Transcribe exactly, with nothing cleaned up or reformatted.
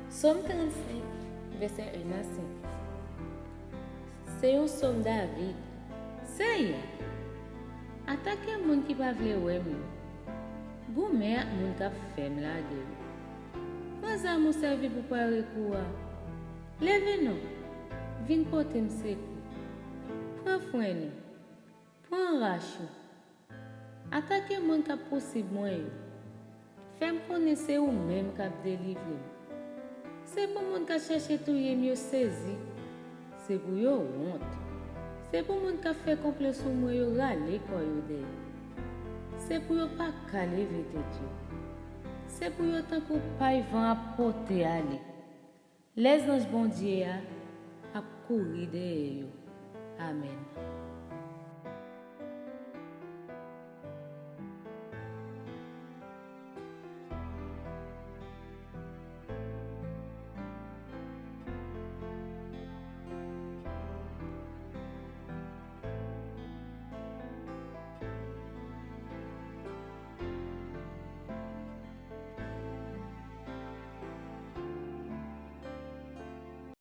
Sòm trannsenk, vèsè en a senk. Se yon sòm David. Seyè, atake moun ki pa vle wè m yo. Goumen ak moun k ap fè m lagè yo. Pran zam ou sèvi pou pare kou a. Leve non, vin pote m sekou. Pran fren nou, pran rach ou. Atake moun k ap pousib mwen yo. Fè m konnen se ou menm k ap delivre m. Se pou moun k ap chèche touye m yo sezi. Se pou yo wont. Se pou moun k ap fè konplo sou mwen yo rale kò yo dèyè. Se pou yo pa ka leve tèt yo. Se pou yo tankou pay van ap pote ale. Lèzanj Bondye a ap kouri dèyè yo. Amèn.